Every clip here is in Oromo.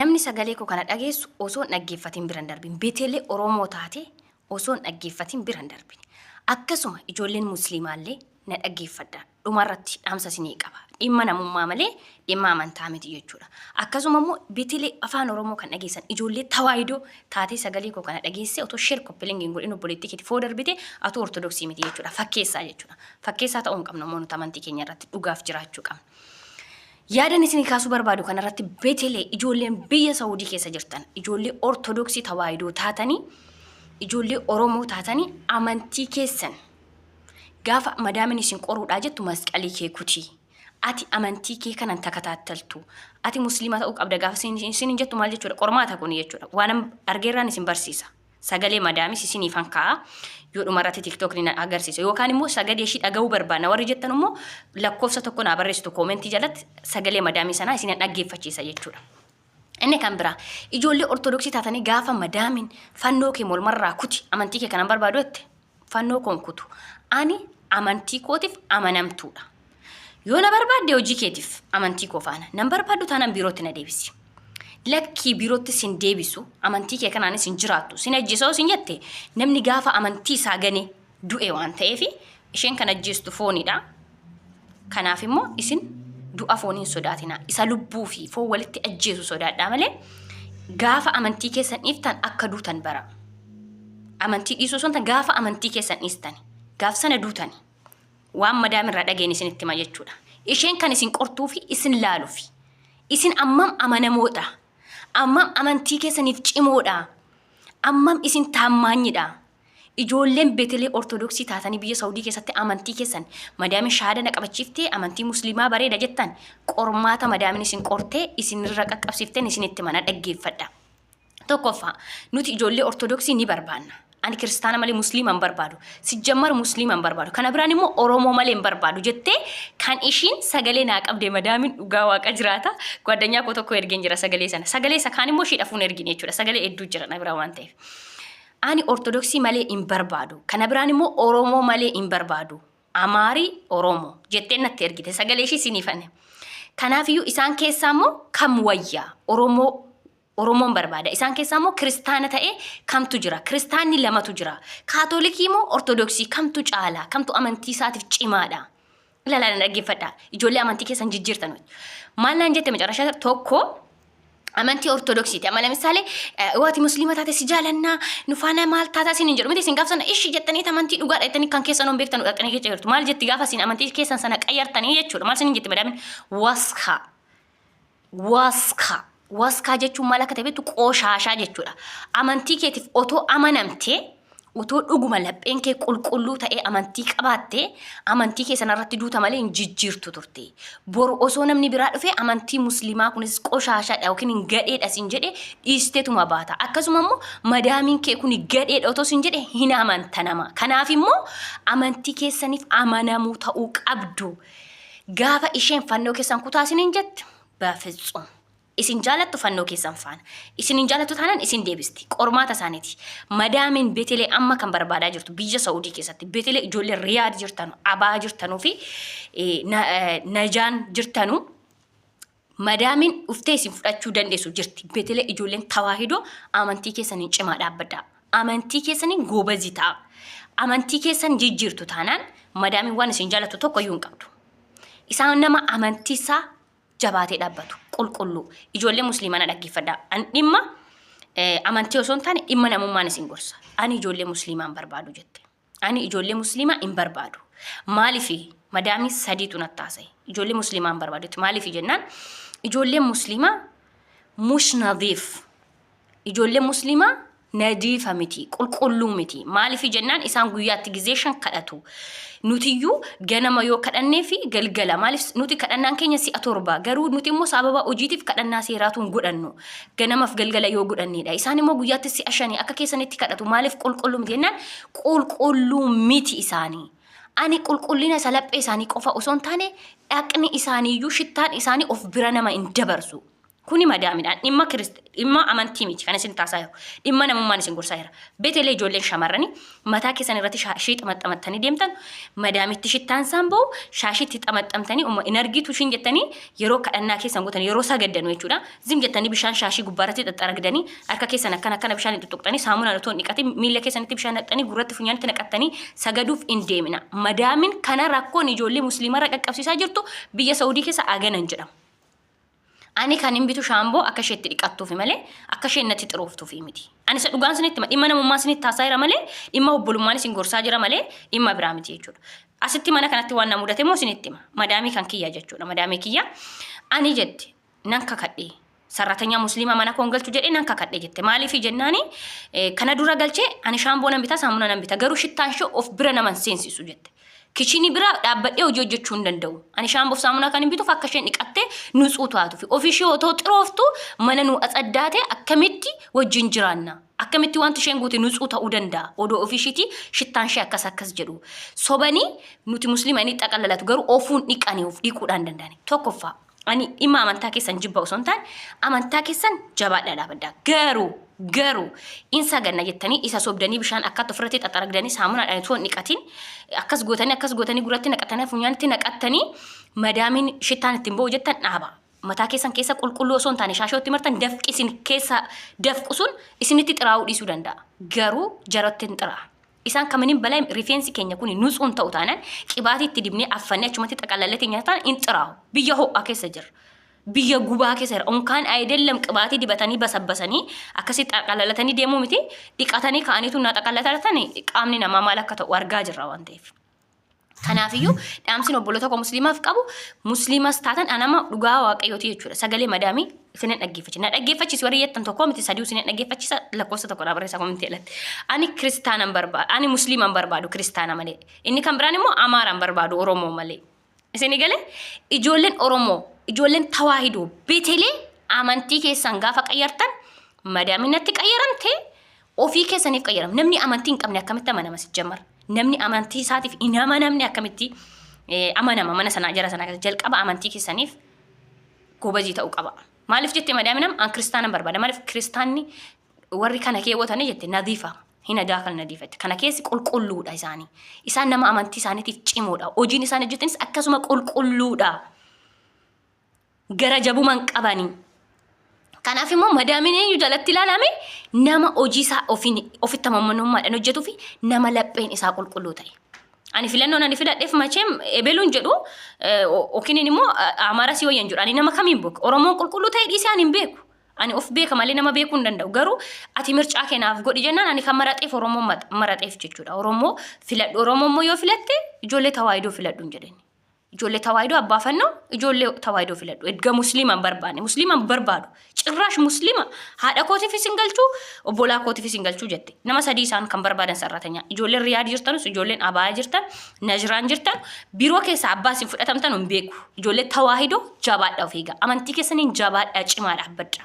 Namni sagalee koo kana dhageessu osoo hin dhaggeeffatin bira hin darbin. Betelee Oromoo taate osoo hin dhaggeeffatin bira hin darbin. Akkasuma ijoolleen Musliimaallee na dhaggeeffadha. Dhumarratti dhaamsa isinii qaba. Dhimma namummaa malee dhimma amantaa miti jechuudha. Akkasuma immoo betelee afaan Oromoo kan dhageessan ijoollee tawaahidoo taatee sagalee koo kana dhageessee otoo share copy link hin godhin obboleettii keetii foo darbite atuu Ortodoksii miti jechuudha. Fakkeessaa jechuudha. Fakkeessaa ta'uu hin qabnu immoo nuti amantii keenya irratti dhugaaf jiraachuu qabna. Yaadan isinii kaasuu barbaadu kanarratti betelee ijoolleen biyya Saawudii keessa jirtan ijoollee Ortodoksii tawaahidoo taatanii ijoollee Oromoo taatanii amantii keessan gaafa madaamin isin qoruudhaa jettu masqalii kee kutii. Ati amantii kee kanan takataattaltu. Ati musliima ta'uu qabda gaafa isin hin jettu maal jechuudha? Qormaata kun jechuudha. Waan argeerraan isin barsiisa. Sagalee madaamis isiniifan kaa'a. Yoo dhuma irratti TikTokni na agarsiisa. Yookaan immoo sagalee ishii dhaga'uu barbaanna warri jettan immoo lakkoofsa tokko naa barreessitu koomentii jalatti sagalee madaamii sanaa isin dhaggeeffachiisa jechuudha. Inni kan biraa ijoollee Ortodoksii taatanii gaafa madaamiin fannoo kee mormarraa kuti amantii kee kanan barbaadu jette fannoo koon kutu. Ani amantii kootiif amanamtuudha. Yoo na barbaadde hojii keetiif amantii koo faana. Nan barbaaddu taanaan biirootti na deebisi. Lakkii biirootti sin deebisu amantii kee kanaanis hin jiraattu. Sin ajjeesoo sin jette namni gaafa amantii isaa gane du'e waan ta'eef isheen kan ajjeestu foonidha. Kanaaf immoo isin du'a foonii hin sodaatina. Isa lubbuu fi foon walitti ajjeesu sodaadhaa malee gaafa amantii keessan dhiiftan akka duutan bara. Amantii dhiisuu osoo hin taane gaafa amantii keessan dhiistan gaaf sana duutani. Waan madaamirraa dhageen isinitti hima jechuudha. Isheen kan isin qortuu fi isin laalufi. Isin ammam amanamoodha? Ammam amantii keessaniif cimoodha? Ammam isin taammaanyidha? Ijoolleen betelee Ortodoksii taatanii biyya Saudii keessatti amantii keessan madaamin shahaada na qabachiiftee amantii musliimaa bareeda jettan qormaata madaamin isin qortee isinirra qaqqabsiifteen isinitti hima na dhaggeeffadha. Tokkoffaa, nuti ijoollee Ortodoksii ni barbaanna. Ani kiristaana malee musliima hin barbaadu. Sijjammar musliima hin barbaadu. Kana biraan immoo Oromoo malee hin barbaadu jettee kan ishiin sagalee naa qabde madaamin dhugaa waaqa jiraata. Gwaaddanyaa koo tokko ergeen jira sagalee sana. Sagalee isa kaan immoo ishii dhafuun ergine jechuudha. Sagalee hedduu jira na biraa waan ta'eef. Ani Ortodoksii malee hin barbaadu. Kana biraan immoo Oromoo malee hin barbaadu. Amaarii Oromoo jettee natti ergite sagalee ishii siniifane. Kanaafiyyuu isaan keessaa immoo kam wayyaa Oromoo Oromoon barbaada. Isaan keessaa immoo kiristaana ta'ee kamtu jira? Kiristaanni lamatu jira. Kaatolikii moo Ortodoksii kamtu caala? Kamtu amantii isaatiif cimaadha? Ilaalaa na dhaggeeffadha. Ijoollee amantii keessan jijjiirtan. Maal naan jette macarashaa tokko amantii Ortodoksiiti. Amma lamisaalee waati musliima taate si jaalannaa nu faana maal taataa isin hin jedhu miti isin gaafa sana ishi jettanii amantii dhugaadha jettanii kan keessan hin beektan dhaqxanii keessa jirtu. Maal jetti gaafa isin amantii keessan sana qayyartanii jechuudha. Maal isin hin jetti madaamin waskaa. Waskaa. Waskaa jechuun maal akka ta'e beektu qoshaashaa jechuudha. Amantii keetiif otoo amanamtee otoo dhuguma lapheen kee qulqulluu ta'ee amantii qabaattee amantii kee sanarratti duuta malee hin jijjiirtu turte. Boru osoo namni biraa dhufee amantii musliimaa kunis qoshaashaadha yookiin hin gadheedha siin jedhe dhiisteetuma baata. Akkasuma immoo madaamiin kee kun gadheedha otoo siin jedhe hin amanta nama. Kanaaf immoo amantii keessaniif amanamuu ta'uu qabdu. Gaafa isheen fannoo keessan kutaa isiniin jette bafitsum. Isin jaalattu fannoo keessan faana. Isin hin jaalattu taanaan isin deebisti. Qormaata isaaniiti. Madaamiin betelee amma kan barbaadaa jirtu biyya Saa'udii keessatti betelee ijoollee Riyaad jirtanu, Abaa jirtanuu fi Najaan jirtanu madaamiin dhuftee isin fudhachuu dandeessu jirti. Betelee ijoolleen tawaahidoo amantii keessaniin cimaa dhaabbadhaa. Amantii keessaniin goobazii ta'a. Amantii keessan jijjiirtu taanaan madaamiin waan isin jaalattu tokko iyyuu hin qabdu. Isaan nama amantii isaa jabaatee dhaabbatu qulqulluu. Ijoollee musliimaa na dhaggeeffadhaa. An dhimma amantii osoo hin taane dhimma namummaan isin gorsa. Ani ijoollee musliimaa hin barbaadu jette. Ani ijoollee musliimaa hin barbaadu. Maaliif madaamii sadiitu natti haasa'e. Ijoollee musliimaa hin barbaadu jette. Maaliif jennaan ijoolleen musliimaa mush nadiif. Ijoolleen musliimaa nadiifa miti, qulqulluu miti. Maaliif jennaan isaan guyyaatti gizee shan kadhatu. Nutiyyuu ganama yoo kadhannee fi galgala. Maaliif nuti kadhannaan keenya si'a 7 garuu nuti immoo sababa hojiitiif kadhannaa seeraatu hin godhannu. Ganamaaf galgala yoo godhannedha. Isaan immoo guyyaatti si'a shani akka keessanitti kadhatu. Maaliif qulqulluu miti jennaan qulqulluu miti isaanii. Ani qulqullina isa laphee isaanii qofa osoo hin taane dhaqni isaaniiyyuu shittaan isaanii of bira nama hin dabarsu. Kuni madaamidhaan dhimma dhimma amantii miti kan isin taasaa jiru. Dhimma namummaan isin gorsaa jira. Betelee ijoolleen shamarranii mataa keessan irratti shaashii xamaxamattanii deemtan, madaamitti shittaan isaan bahu, shaashiitti xamaxamtanii umma in argitu ishiin jettanii yeroo kadhannaa keessan gootan, yeroo sagaddanu jechuudha. Zim jettanii bishaan shaashii gubbaarratti xaxxaragdanii, harka keessan akkana akkana bishaan hin tuttuqxanii, saamunaan otoo hin dhiqatin miila keessanitti bishaan naqxanii, gurratti funyaanitti naqattanii sagaduuf hin deemina. Madaamin kana rakkoon ijoollee musliimarra qaqqabsiisaa jirtu biyya Saudii keessa aganan jedhamu. Ani kan hin bitu shaamboo akka ishee itti dhiqattuufi malee akka isheen natti xirooftuufi miti. Ani isa dhugaan isinitti hima, dhimma namummaa isinitti haasaa jira malee, dhimma obbolummaan isin gorsaa jira malee dhimma biraa miti jechuudha. Asitti mana kanatti waan na mudate immoo isinitti hima. Madaamii kan kiyya jechuudha. Madaamii kiyya ani jette nan kakadhe. Sarratanyaa musliimaa mana koon galchu jedhee nan kakadhe jette. Maaliif jennaani, kana dura galchee ani shaamboo nan bita, saamuna nan bita, garuu shittaan ishee of bira naman seensisu jette. Kichinii bira dhaabbadhee hojii hojjechuu hin danda'u. Ani shaamboof saamunaa kan hin bituuf akka isheen dhiqattee nutsuu taatufi. Ofii ishee otoo xirooftu mana nu atsaddaate akkamitti wajjin jiraanna? Akkamitti wanti isheen goote nutsuu ta'uu danda'a? Odoo ofii ishiitii shittaan ishee akkas akkas jedhu. Sobanii nuti musliima inni xaqallalatu, garuu ofuun dhiqanii of dhiquudhaan danda'ani. Tokkoffaa, ani dhimma amantaa keessan jibba osoo hin taane, amantaa keessan jabaadhaa dhaabadhaa. Garuu in saganna jettanii isa sobdanii bishaan akkatti ofirratti xaxaragdanii, saamunaadhaan itoo hin dhiqatin akkas gootanii, akkas gootanii, gurratti naqatanii, funyaanitti naqattanii madaamiin shittaan ittiin ba'u jettan dhaaba. Mataa keessan keessa qulqulluu osoo hin taane shaashootti martan, dafqi isin keessa dafqu sun isinitti xiraa'uu dhiisuu danda'a. Garuu jaratti hin xiraa'a. Isaan kamaniin balaa rifeensi keenya kun nutsuun ta'u taanaan, qibaatii itti dibnee affannee achumatti xaqalallee teenya taanaan hin xiraa'u. Biyya ho'aa keessa jirra. Biyya gubaa keessa jira. Unkaan ayidellam qibaatii dibatanii basabbasanii akkasii xaqalalatanii deemuu miti, dhiqatanii ka'aniitu na xaqalalatan qaamni namaa maal akka ta'u argaa jirra waan ta'eef. Kanaafiyyuu dhaamsin obboloota koo musliimaaf qabu, musliimas taatan anama dhugaa waaqayyooti jechuudha. Sagalee madaamii isinin dhaggeeffachiisa. Na dhaggeeffachiisi warri jettan tokko miti sadii isinin dhaggeeffachiisa, lakkoofsa tokko naa barreessaa komentii jalatti. Ani kiristaanan barbaadu, ani musliiman barbaadu kiristaana malee. Inni kan biraan immoo amaaraan barbaadu Oromoo malee. Isin galee, ijoolleen Oromoo, ijoolleen tawaahidoo betelee amantii keessan gaafa qayyartan, madaamiin natti qayyaramte, ofii keessaniif qayyaram. Namni amantii hin qabne akkamitti amanama sijjammar? Namni amantii isaatiif hin amanamne akkamitti amanama mana sanaa jara sanaa keessa? Jalqaba amantii keessaniif gobazii ta'uu qaba. Maaliif jette madaaminam, an kiristaanan barbaada. Maaliif kiristaanni warri kana keewwatanii jette, nadiifa. Hin adaakal nadiifa jette. Kana keessi qulqulluudha isaanii. Isaan nama amantii isaaniitiif cimoodha. Hojiin isaan hojjetanis akkasuma qulqulluudha. Gara jabuman qabanii. Kanaaf immoo madaamiin eenyu jalatti ilaalame? Nama hojii isaa ofiin ofitti amanamummaadhaan hojjetuu fi nama lapheen isaa qulqulluu ta'e. Ani filannoon ani filadheef macheem ebeluun jedhu yookiin immoo Amaara si wayyan jedhu, ani nama kamiin beeku. Oromoon qulqulluu ta'e dhiisee ani hin beeku. Ani of beeka malee nama beekuu hin danda'u. Garuu ati mircaa keenaaf godhi jennaan ani kan maraxeef Oromoo maraxeef jechuudha. Oromoo filadhu. Oromoo immoo yoo filatte ijoollee tawaayidoo filadhu hin jedhani. Ijoollee tawaayidoo abbaa fannoo, ijoollee tawaayidoo filadhu. Erga musliima hin barbaanne, musliima hin barbaadu. Cirraash musliima haadha kootiifis hin galchuu, obbolaa kootiifis hin galchuu jette. Nama sadii isaan kan barbaadan sarratanyaa. Ijoolleen Riyaad jirtanus, ijoolleen Abaayaa jirtan, Najraan jirtan, biiroo keessaa abbaa isin fudhatamtan hin beeku. Ijoollee tawaahidoo jabaadha of eegaa. Amantii keessaniin jabaadhaa, cimaa dhaabbadha.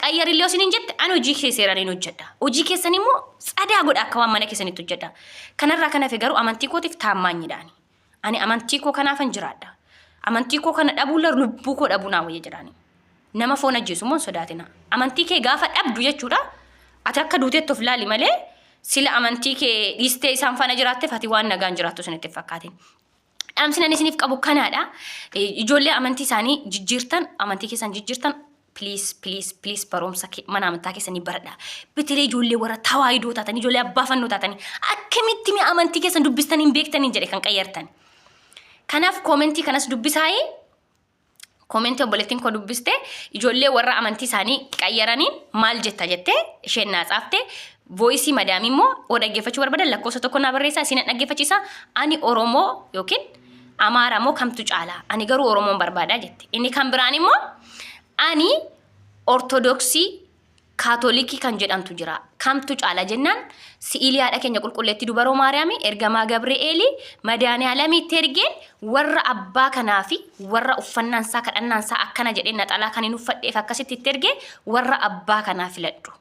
Qayyarillee osoo hin jette ani hojii kee seeraan hin hojjedha. Hojii keessan immoo tsadaa godha, akka waan mana keessanitti hojjedha. Kanarraa kan hafe garuu amantii kootiif taammaanyidhaani. Ani amantii koo kanaafan jiraadha. Amantii koo kana dhabuurra lubbuu koo dhabuu naa wayya jedhaani. Nama foon ajjeesu immoo hin sodaatina. Amantii kee gaafa dhabdu jechuudha. Ati akka duutetti of ilaali malee sila amantii kee dhiistee isaan faana jiraatteef ati waan nagaan jiraattu isinitti hin fakkaatin. Dhaamsi ani isiniif qabu kanaadha. Ijoollee amantii isaanii jijjiirtan, amantii keessan jijjiirtan, please, please, please, barumsa mana amantaa keessanii baradha. Bitilee ijoollee warra tawaayidoo taatan, ijoollee abbaa fannoo taatanii, akkamitti mi'a amantii keessan dubbistanii hin beektanii jedhe kan qayyartan. Kanaaf koomentii kanas dubbisaayee, koomentii obboleettiin koo dubbiste, ijoollee warra amantii isaanii qayyaraniin maal jetta jettee isheen naa tsaafte, voisii madaamii immoo oo dhaggeeffachuu barbaadan lakkoofsa tokko naa barreessaa, isinan dhaggeeffachiisa. Ani Oromoo yookiin Amaara moo kamtu caala? Ani garuu Oromoon barbaadaa jette. Inni kan biraan immoo ani Ortodoksii Kaatolikii kan jedhamtu jira. Kamtu caala jennaan, si'ilii haadha keenya qulqulleettii dubaroo Maariyaamii, ergamaa Gabri'eelii Madaaniyaalamii itti ergeen, warra abbaa kanaa fi warra uffannaan isaa kadhannaan isaa akkana jedhee naxalaa kan hin uffadheef akkasitti itti ergee, warra abbaa kanaa filadhu.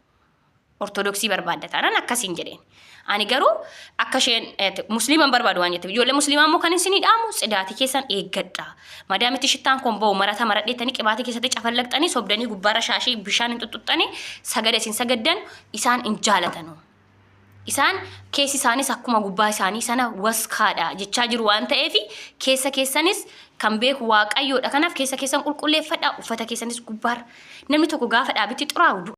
Ortodoksii barbaadda taanaan akkasiin jedheen. Ani garuu akka isheen musliima hin barbaadu waan jetteef ijoollee musliimaa immoo kan isinii dhaamu tsidaatii keessan eeggadha. Madaamitti shittaan kun ba'u marata maradheettanii qibaatii keessatti cafallaqxanii sobdanii gubbaarra shaashii bishaan hin xuxuxxanii sagada isin sagaddan isaan hin jaalatanu. Isaan keessi isaanis akkuma gubbaa isaanii sana waskaadha jechaa jiru waan ta'eef keessa keessanis kan beeku Waaqayyoodha. Kanaaf keessa keessan qulqulleeffadhaa uffata keessanis gubbaarra. Namni tokko gaafa dhaabitti xuraa'u du'a.